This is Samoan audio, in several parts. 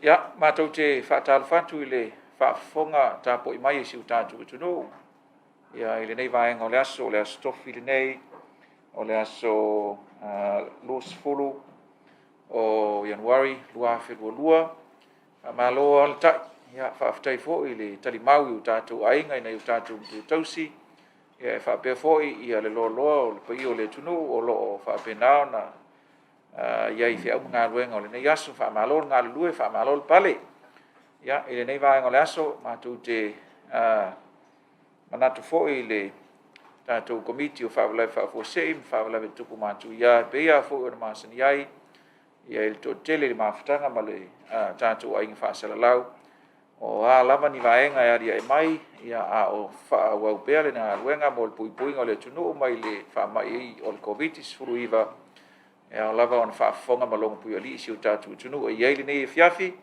Ia, matou te faatalofa atu i le faafofoga tapuai mai a si o tatou atunuu ia i lenei vaega o le aso, o le aso Tofi lenei, o le aso 20 o Ianuari 2022. Faamalo lava le tai, ia faafetai foi i le talimau i o tatou aiga i nai o tatou matua tausi, e faapea foi le loaloa o le paia o le atunuu o lo o faapena ona i ai i feau ma galuega o lenei aso. Faamalo le galulue, faamalo le pale. Ia, i lenei vaega o le aso, matou te manatu foi i le tatou Komiti o Faalavelave Faafuasei ma Faalavelave Tutupu Matuia, e pei lava foi ona masani ai i le toatele i le mafutaga ma le tatou aiga faasalalau. O a lava ni vaega e aliae mai, a o faaauau pea le galuega mo le puipuiga o le atunuu mai le faamai o le Koviti-19, e ao lava ona faafofoga ma logompuialii si o tatou atunuu. E i ai lenei afiafi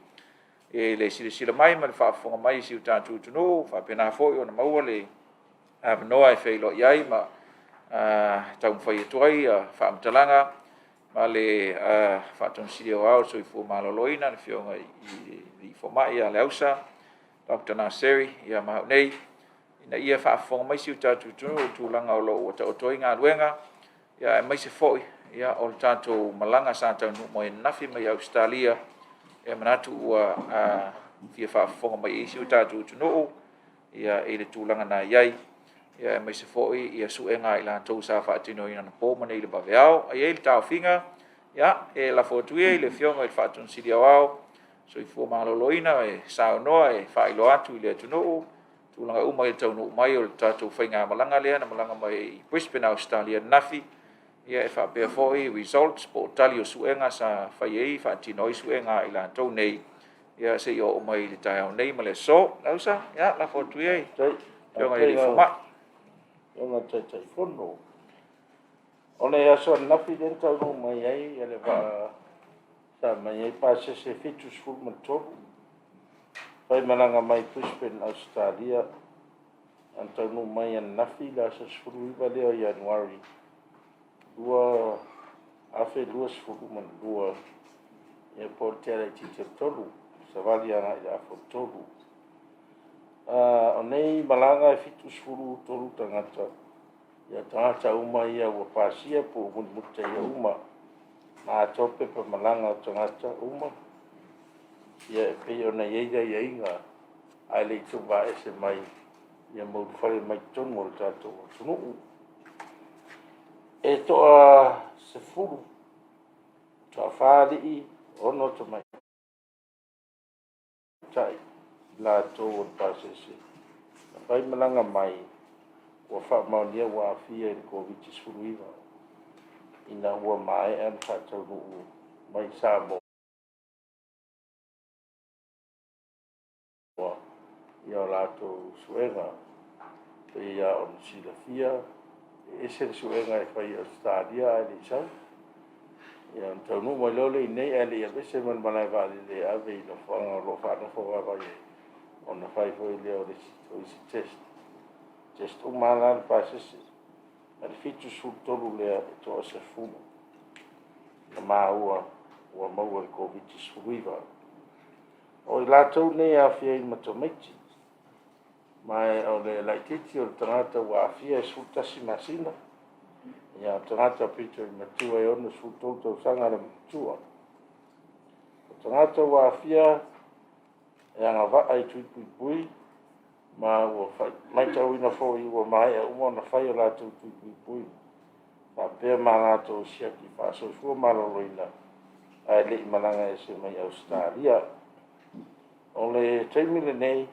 i le silasila mai ma le faafofoga mai a si o tatou atunuu, ua faapena foi ona maua le avanoa e feiloai ai ma taumafai atu ai faamatalaga ma le Faatonu Sili Aoao o le Soifua Maloloina, le Afioga i le Fomai ia Leausa Dr. Naseri ma au nei, ina ia faafofoga mai si o tatou atunuu i le tulaga o lo o ua taoto ai galuega, aemaise foi o le tatou malaga sa taunuu mai ananafi mai Ausetalia. E manatu ua fia faafofoga mai i ai si o tatou atunuu i le tulaga na i ai, aemaise foi suega a i latou sa faatinoina anapo ma nei i le vaveao. Ae i ai le taofiga, ia, e lafo atu ia i le Afioga i le Faatonu Sili Aoao o le Soifua Maloloina e saunoa e faailoa atu i le atunuu tulaga uma i le taunuu mai o le tatou faigamalaga lea na malaga mai i Brisbane, Ausetalia ananafi, e faapea foi results po o tali o suega sa fai ai faatino ai suega a i latou nei seia oo mai i le taeao nei ma le aso. Leausa, ia, lafo atu ia i le Afioga i le Fomai. Afioga i le Taitaifono. O le aso ananafi lea na taunuu mai ai le vaa sa aumai ai pasese e 73, faimalaga mai Brisbane, Ausetalia, na taunuu mai ananafi le aso 19 lea o Ianuari 2022, ia po o le tea laitiiti o le 3, savali agai i le afa o le 3. O nei malaga e 73 tagata, ia tagata uma ia ua pasia po ua mulimulitaia uma ma atoa pepa malaga o tagata uma, ia e pei ona i ai aiaiga ae le i tuvaese mai ia ma ulufale mai totonu o le tatou atunuu. E toa 10, toafa alii, 6 tamaitai latou o le pasese na faimalaga mai ua faamaonia ua aafia i le Koviti-19 ina ua maea ona faataunuu mai Samoa ia latou suega. E pei lava ona silafia, e ese le suega e fai i Ausetalia ae le i sau, ia ona taunuu mai loa lea i inei ae le i aveese mai le malae vaalele e ave i nofoaga o lo o faanofo vaavaai ai, ona fai foi lea o isi test. Test uma lava la le pasese. Ma le 73 lea e toa-10 na maua ua maua i le Koviti-19. O i latou nei e aofia ai ma tamaiti, ma o le laitiiti o le tagata ua aafia e 11 masina, ia o le tagata pito i matua e 63 tausaga le matua. O tagata ua aafia e agavaa i tui puipui, ma ua matauina foi ua maea uma ona fai o latou tui puipui faapea ma latou siaki faa-soifua maloloina ae le i malaga ese mai Ausetalia. O le taimi lenei,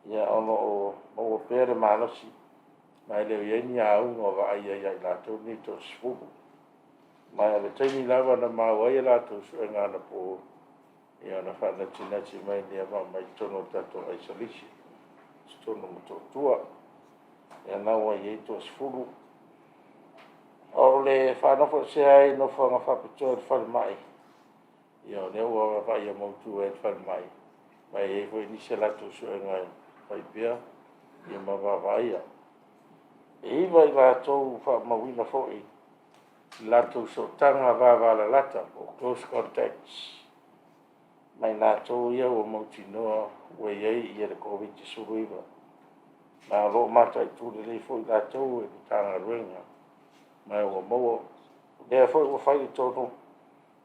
ia o lo o maua pea le malosi, ma e le o i ai ni auga o vaaia ia i latou nei e toa-10. Ma o le taimi lava na maua ai a latou suega anapo, ia ona faanatinati mai lea ma aumai i totonu o le tatou isolation i totonu o Motootua. Ia o lena ua i ai le toa-10. O le faanofoesea ai i nofoaga faapitoa i le falemai, ia o lea ua vaaia mautu ai e le falemai, ma e i ai foi nisi a latou suega e fai pea ma vaavaaia. E 9 i latou ua faamauina foi le latou sootaga vavalalata po o close contacts. Ma i latou ia ua mautinoa ua i ai le Koviti-19, ma o lo o mataitu lelei foi latou e le Matagaluega, ma ua maua. O lea foi ua fai le tonu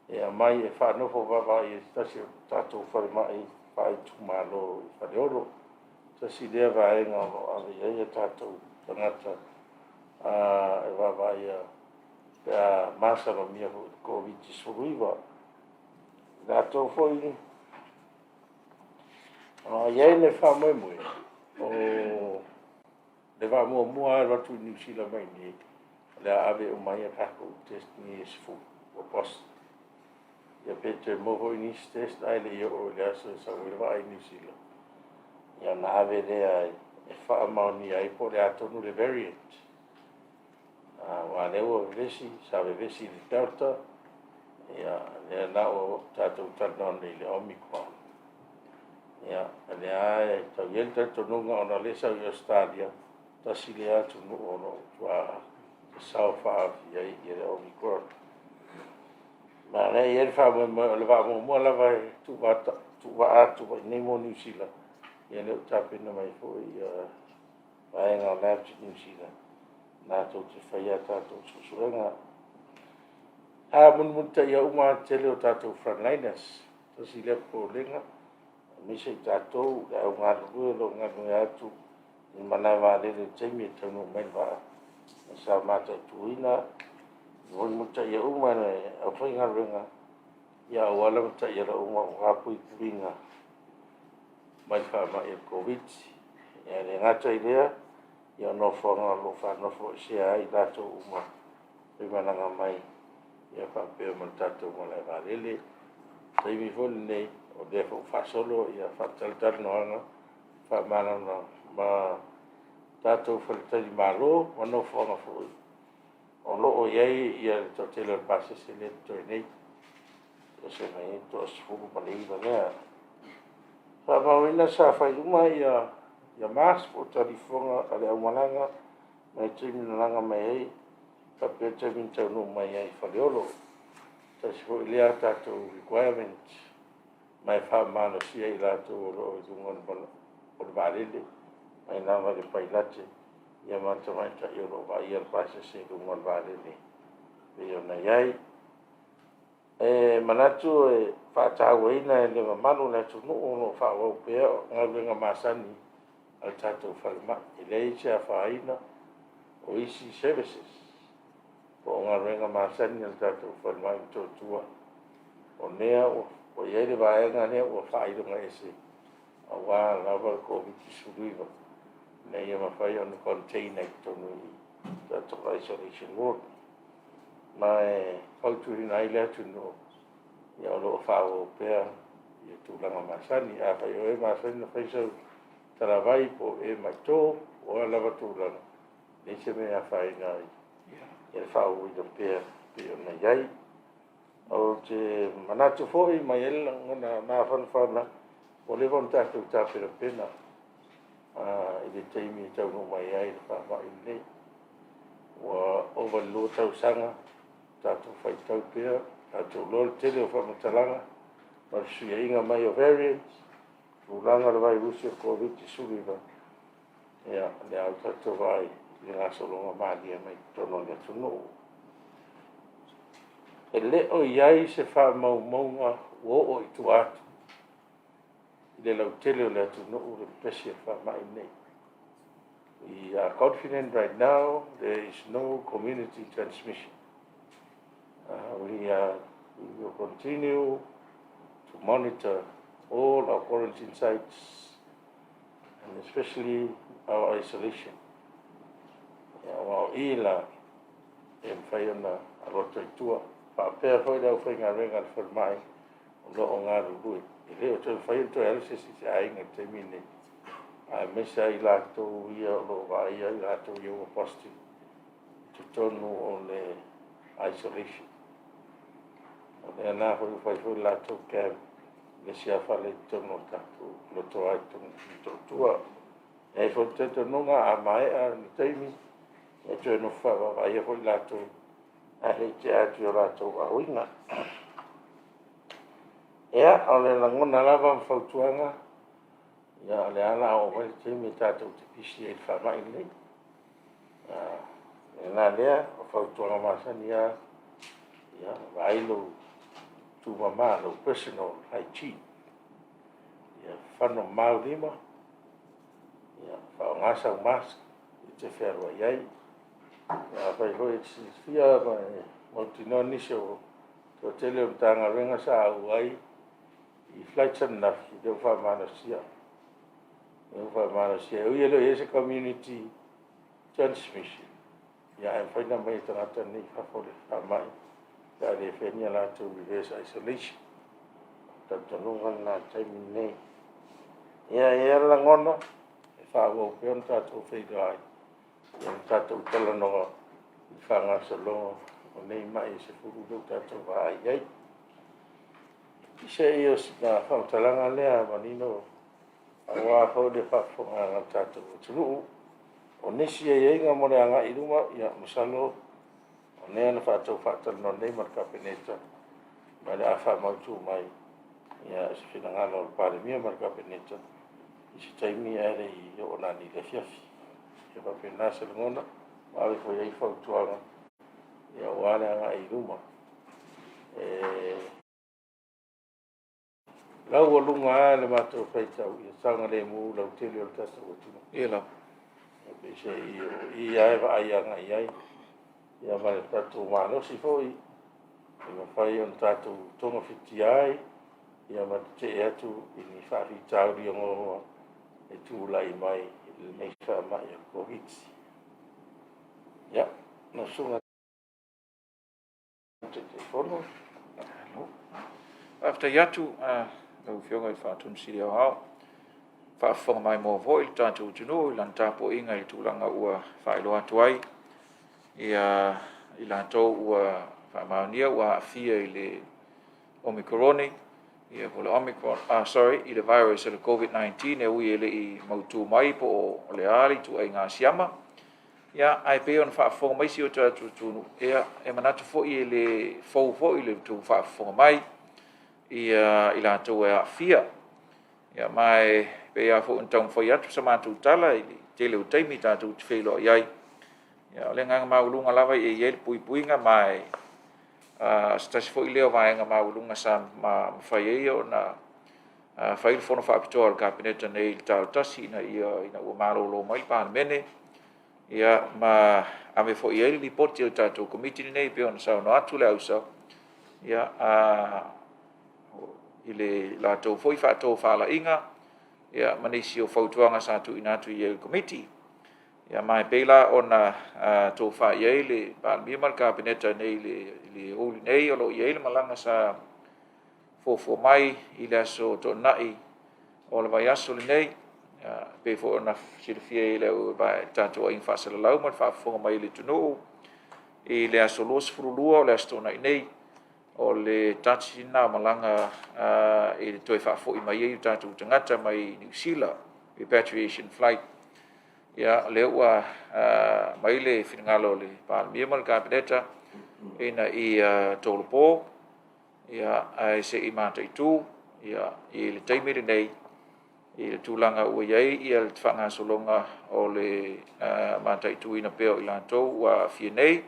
e aumai e faanofo vaavaai i se tasi o tatou falemai faaitumalo i Faleolo. Tasi lea vaega o lo o ave i ai o tatou tagata e vaavaaia pe a masalomia foi i le Koviti-19. Latou foi o lo o i ai le faamoemoe, o le vaa muamua e alu atu i Niu Sila mai i inei, o le a ave uma ai a tatou test nei e 10 ua positive. Ia pe toe maua foi nisi test ae le i oo i le aso e sau ai le vaa i Niu Sila, ia ona ave lea e faamaonia ai po o le a tonu le variant. Aua o lea ua vevesi, sa vevesi i le Delta, ia lea la ua tatou talanoa nei i le Omicron. Ia, o lea lava e tau i ai le talitonuga ona o lea e sau i Ausetalia, tasi lea atunuu o lo o matua sasao faaafia ai le Omicron. Ma o lea e i ai le faamoemoe o le vaa muamua lava e tuuvaa atu i inei mo Niu Sila, ia lea ua tapena mai foi vaega o Labs i Niu Sila latou te faia a tatou suesuega. Sa mulimulitaia uma lava le tele o tatou frontliners, tasi lea popolega, aemaise i tatou le au galulue o lo o galulue atu i le malae vaalele i le taimi e taunuu mai ai le vaa. Sa mataituina, mulimulitaia uma e le aufaigaluega auala ma taiala uma aua puipuiga mai le faamai o le Koviti. E le gata i lea, o nofoaga o lo o faanofoesea ai i latou uma e faimalaga mai faapea ma le tatou malae vaalele. O le taimi foi lenei, o lea foi ua faasolo faatalatalanoaga faamalamalama ma tatou faletalimalo ma nofoaga foi o lo o i ai le toatele o le pasese lea e totoe nei, e ese mai ai le toa-19 lea. Faamauina sa fai uma mask po o talifofoga a le aumalaga mai le taimi na malaga mai ai faapea le taimi na taunuu mai ai i Faleolo. Tasi foi lea tatou requirement ma e faamalosia i latou o lo o i luga o le vaalele, mai lava i le pailate ma tamaitai o lo o vaaia le pasese i luga o le vaalele e pei ona i ai. E manatu e faatauaina e le mamalu o le atunuu o lo o faaauau pea galuega masani a le tatou falemai. E leai se afaina o isi services po o galuega masani a le tatou falemai i Motootua. O lea ua i ai le vaega lea ua faailoga ese aua lava le Koviti-19 ina ia mafai ona contain ai i totonu i i le tatou isolation ward. Ma e fautuaina ai le atunuu, o lo o faaauau pea tulaga masani. Afai o e masani ona fai sau talavai po o e mai to po o a lava tulaga, e leai se mea e afaina ai i le faaauauina pea e pei ona i ai. Ou te manatu foi ma e i ai le lagona mafanafana ua leva ona tatou tapenapena i le taimi e taunuu mai ai le faamai lenei. Ua ova i le 2 tausaga tatou faitau pea, tatou iloa le tele o faamatalaga ma le fesuiaiga mai o variants, tulaga o le vairusi o le Koviti-19, ia, o lea lava ua tatou vaai i le gasologa malie mai totonu o le atunuu. E le o i ai se faamaumauga ua oo i tua atu i le lautele o le atunuu le pepesi o le faamai lenei. We are confident right now there is no community transmission. We will continue to monitor all our quarantine sites and especially our isolation. Aua o i la e mafai ona alu atu ai i tua. Faapea foi le aufaigaluega a le falemai o lo o galulue. E le o toe mafai ona toe alu se isi i se aiga i le taimi lenei, aemaise ai latou ia o lo o vaaia i latou ia ua positive i totonu o le isolation. O lea la foi ua fai foi le latou camp i le isi fale i totonu o le tatou Motootua i Motootua. E i ai foi le talitonuga a maea le taimi, e toe nofo faavaavaaia foi latou ae le i tea atu i o latou aiga. Ia, o le lagona lava ma fautuaga, ia o lea lava o le a oo mai le taimi e tatou te pisi ai i le faamai lenei. O le mea la lea, o fautuaga masani lava, ia vaai lou tumama, lou personal hygiene. Ia fafaga mamao lima, faaaoga sau mask e te fealuai ai. Afai foi e te silafia ma e mautinoa nisi o le toatele o Matagaluega sa auai i flights ananafi, o lea ua faamalosia. E ui e le o i ai se community transmission, ae mafai ona aumai e tagata nei i fafo le faamai pe a le faia ni a latou reverse isolation. O le talitonuga lena i le taimi lenei. Ia e i ai lava le lagona, e faaauau pea ona tatou feiloai ma tatou talanoa i le faagasologa o nei mai e 10 lea ua tatou vaai i ai. Se i o sina faamatalaga lea manino aua foi le faafofogaaga a le tatou atunuu. O nisi aiaiga mo le agai i luma, ia masalo o lea na tau faatalanoa nei ma le Kapeneta, ma o le a faamautu mai se finagalo o le Palemia ma le Kapeneta i se taimi ae le i oo nanei i le afiafi. E faapena se lagona, ua ave foi i ai fautuaga aua le agai i luma. E laualuga lava le matou faitau ia saogalemu lautele o le tatou atunuu. Ia lava. Peiseai o i lava e vaai agai i ai, ia ma le tatou malosi foi e mafai ona tatou togafitia ai ma tetee atu i ni faafitauli ogaoga e tulai mai i lenei faamai o le Koviti. Ia, lau Susuga i le Taitaifono. Faafetai atu i lau Afioga i le Faatonu Sili Aoao, faafofoga maimoa foi le tatou atunuu i lana tapuaiga i le tulaga ua faailoa atu ai i latou ua faamaonia ua aafia i le Omikoroni, ia po o le Omicron, sorry, i le virus o le COVID-19, e ui e le i mautu mai po o le a le ituaiga siama. Ia, ae pei ona faafofoga mai si o tatou atunuu, ia, e manatu foi e le fou foi i le tou faafofoga mai i latou e aafia. Ia, ma e pei lava foi ona taumafai atu sa matou tala i le tele o taimi tatou te feiloai ai, ia, o le agaga maualuga lava ia i ai le puipuiga, ma o se tasi foi lea o vaega maualuga sa mafai ai ona fai le fono faapitoa a le Kapeneta nei i le talo tasi ina ua malolo mai le Palemene, ia, ma ave foi i ai le lipoti a le tatou Komiti lenei e pei ona saunoa atu Leausa, ia, i le latou foi faatofalaiga, ia, ma nisi o fautuaga sa tuuina atu i ai i le Komiti. Ia, ma e pei la ona tofa i ai le Palemia ma le Kapeneta nei i le aoauli nei, o lo o i ai le malaga sa fuafua mai i le aso Toonai o le vaiaso lenei, e pei foi ona silafia e le tatou aiga faasalalau ma le faafofoga mai a le atunuu, i le aso 22 o le aso Toonai nei, o le tati lena o malaga e toe faafoi mai ai o tatou tagata mai Niu Sila, repatriation flight. Ia, o lea ua aumai le finagalo o le Palemia ma le Kapeneta ina ia tolopo, ia, ae se i mataitu ia, i le taimi lenei i le tulaga ua i ai le faagasologa o le mataituina pea o i latou ua aafia nei,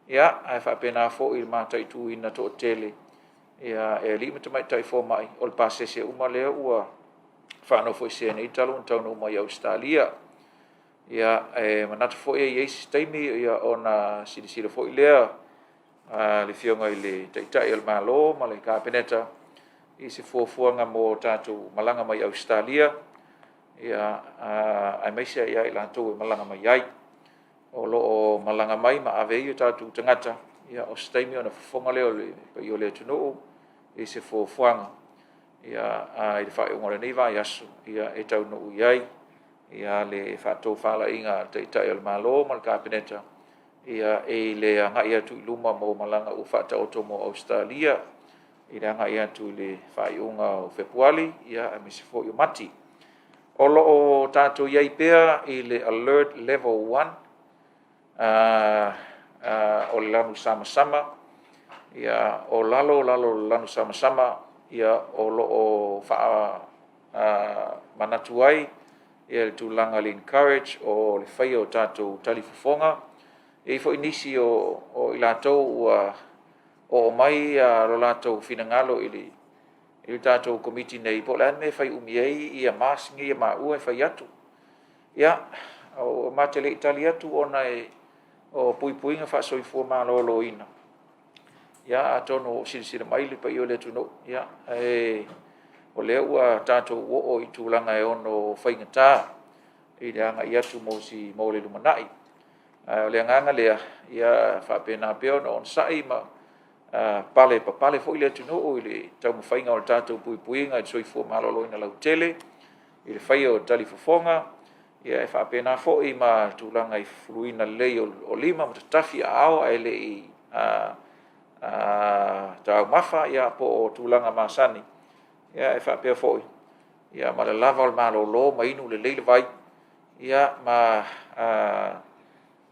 ia, ae faapena foi i le mataituina toatele ia, e alii ma tamaitai fomai o le pasese uma lea ua faanofoesea nei talu ona taunuu mai i Ausetalia. Ia, e manatu foi e i ai se taimi ia, ona silasila foi lea le Afioga i le Taitai o le Malo ma le Kapeneta i se fuafuaga mo tatou malaga mai Ausetalia, ia, aemaise ia i latou e malaga mai ai. O lo o malaga mai ma ave ai o tatou tagata, ia, o se taimi ona fofoga lea o le paia o le atunuu i se fuafuaga ia, i le faaiuga o lenei vaiaso ia, e taunuu i ai ia, le faatofalaiga a le Taitai o le Malo ma le Kapeneta ia, i le agai atu i luma mo malaga ua faataoto mo Ausetalia i le agai atu i le faaiuga o Fepuari ia, aemaise foi o Mati. O lo o tatou i ai pea i le alert level 1, o le lanu samasama, ia, o lalo o lalo o le lanu samasama. Ia, o lo o faamanatu ai ia le tulaga i le encourage o le faia o tatou talifofoga. E i ai foi nisi o i latou ua oo mai lo latou finagalo i le tatou Komiti nei, po o le a le mea e fai umi ai ia mask nei a maua e fai atu. Ia, ma te le i tali atu ona o puipuiga faa-soifua maloloina, ia atonu o silasila mai le paia o le atunuu, ia, e, o lea ua tatou oo i tulaga e ono faigata i le agai atu mo, si, mo le lumanai. Ae o le agaga lea, ia faapena pea ona onosai ma pale papale foi le atunuu i le taumafaiga o le tatou puipuiga i le soifua maloloina lautele, i le faia o talifofoga, ia e faapena foi ma tulaga i fufuluina lelei o lima ma tatafi aao ae le i taumafa, ia po o tulaga masani, ia e faapea foi ia ma le lava o le malolo ma inu lelei le vai, ia ma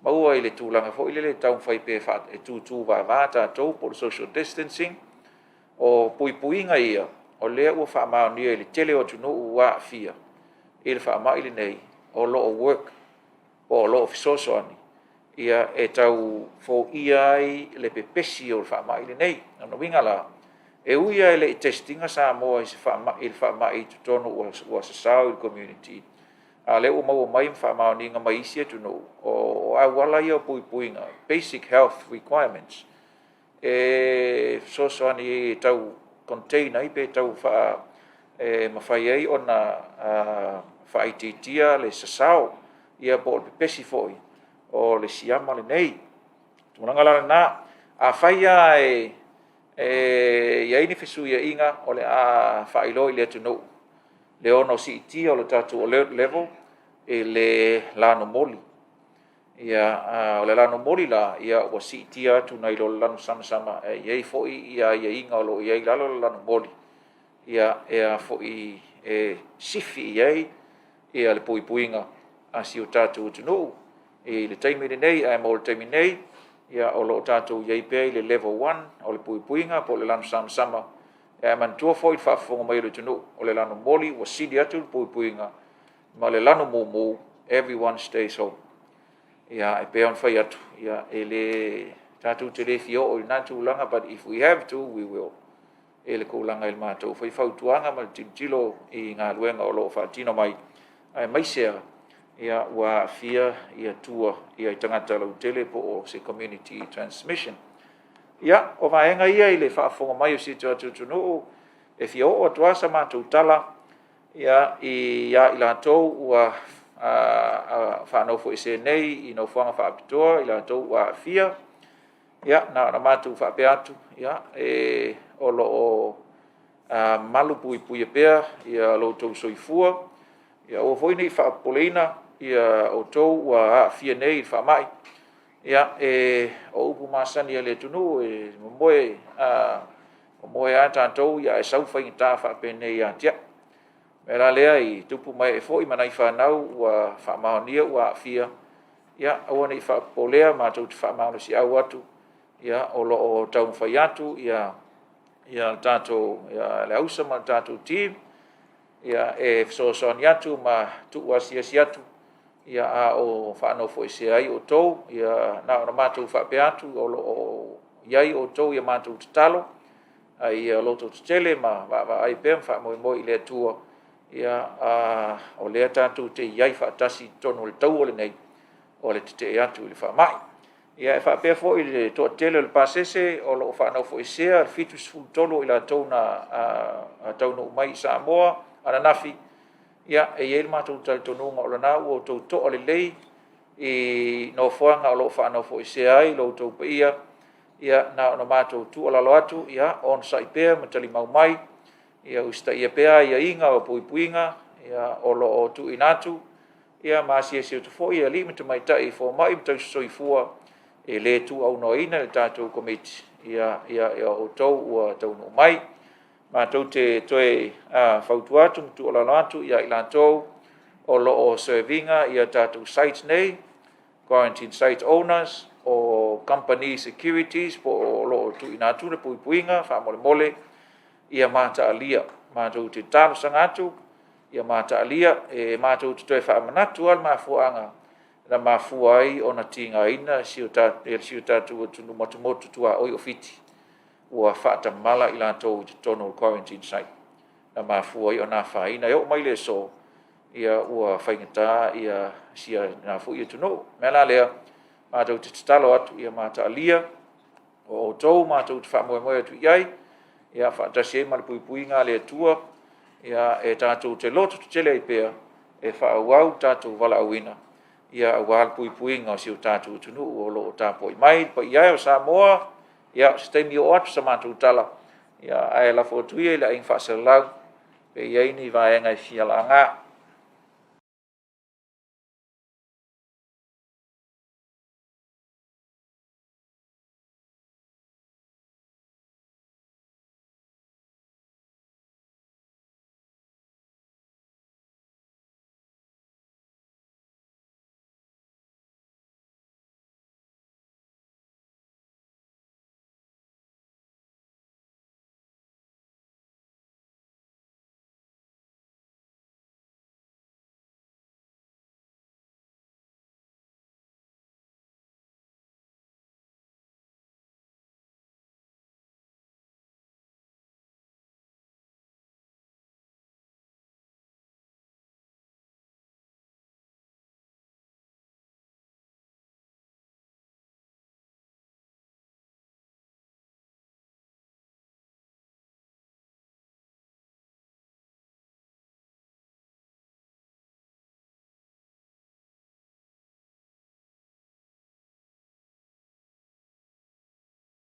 maua i le tulaga foi lele e taumafai pea e tutu vava tatou po o le social distancing. O puipuiga ia o lea ua faamaonia i le tele o atunuu ua aafia i le faamai lenei, o lo o work, o lo o fesoasoani ia e tau foia ai le pepesi o le faamai lenei. O lona uiga la, e ui lava e le i test ina Samoa i le faamai i totonu ua sasao i le community, a o lea ua maua mai ma faamaoniga mai isi atunuu, o auala ia o puipuiga, basic health requirements, e fesoasoani e tau contain ai pe tau faa e mafai ai ona faaitiitia le sasao ia po o le pepesi foi o le siama lenei. O le tulaga la lena, afai lava e i ai ni fesuiaiga, o le a faailoa i le atunuu le ono siitia o le tatou alert level i le lanu moli. Ia, o le lanu moli la, ia ua siitia atu nai lo le lanu samasama, e i ai foi aiaiga o lo o i ai i lalo o le lanu moli, ia, e a foi, e sifi i ai ia le puipuiga a si o tatou atunuu i le taimi lenei. Ae mo le taimi nei, ia, o lo o tatou i ai pea i le level 1 o le puipuiga po o le lanu samasama. Ae manatua foi le faafofoga mai a le atunuu, o le lanu moli ua sili atu le puipuiga ma le lanu mumu, everyone stays home. Ia, e pei ona fai atu, ia, e le tatou te le fia oo i lena tulaga, but if we have to, we will. I le tulaga i le matou foi fautuaga ma le tilotilo i galuega o lo o faatino mai, aemaise lava ia ua aafia ia tua ia i tagata lautele po o se community transmission. Ia, o vaega ia i le faafofoga mai o si o tatou atunuu, e fia oo atu lava sa matou tala ia ia i latou ua faanofoesea nei i nofoaga faapitoa, i latou ua aafia, ia, na ona matou faapea atu, ia, e, o lo o malu puipuia pea ia lo outou soifua, ia aua foi ne i faapopoleina ia outou ua aafia nei i le faamai. Ia, e, o upu masani a le atunuu, e momoe momoe lava tatou ae sau faigata faapenei ia te au. O le mea la lea i tupu ma ee foi ma nai fanau ua faamaonia ua aafia, ia aua ne i faapopolea, matou te faamalosiau atu, ia o lo o taumafai atu ia ia tatou ia le ausa ma le tatou team ia e fesoasoani atu ma tuuasiasi atu ia a o faanofoesea ai outou. Ia na ona matou faapea atu, o lo o i ai outou i a matou tatalo, a ia lototetele ma vaavaai pea ma faamoemoe i le Atua, ia o lea tatou te i ai faatasi i totonu o le taua lenei o le tetee atu i le faamai. Ia e faapea foi i le toatele o le pasese o lo o faanofoesea le 73 o i latou na taunuu mai i Samoa ananafi, ia e i ai le matou talitonuga o lena ua outou toa lelei i nofoaga o lo o faanofoesea ai lo outou paia, ia na ona matou tuualalo atu, ia onosai pea ma talimau mai, ia usitaia pea aiaiga o puipuiga ia o lo o tuuina atu, ia ma asiasi atu foi alii ma tamaitai fomai ma tausisoifua e le tuuaunoaina e le tatou Komiti ia outou ua taunuu mai. Matou te toe fautua atu ma tuualalo atu ia i latou o lo o serve ina tatou sites nei, quarantine site owners, o company securities po o lo o tuuina atu le puipuiga faamolemole. Ia mataalia. Matou te talosaga atu ia mataalia, e matou te toe faamanatu lava le mafuaaga na mafua ai ona tigaina si o tatou atunuu ma motu tuaoi o Fiti, ua faatamala i latou i totonu o le quarantine site na mafua ai ona afaina. E oo mai i le aso, ua faigata si na foi atunuu. O le mea la lea, matou te tatalo atu ia mataalia, o outou matou te faamoemoe atu i ai, ia faatasi ai ma le puipuiga a le Atua, e tatou te lototetele ai pea e faaauau le tatou valaauina aua le puipuiga o si o tatou atunuu o lo o tapuai mai. Le paia e o Samoa, ia, o se taimi oo atu sa matou tala, ae lafo atu ia i le aiga faaselelau pe i ai ni vaega e fia laga.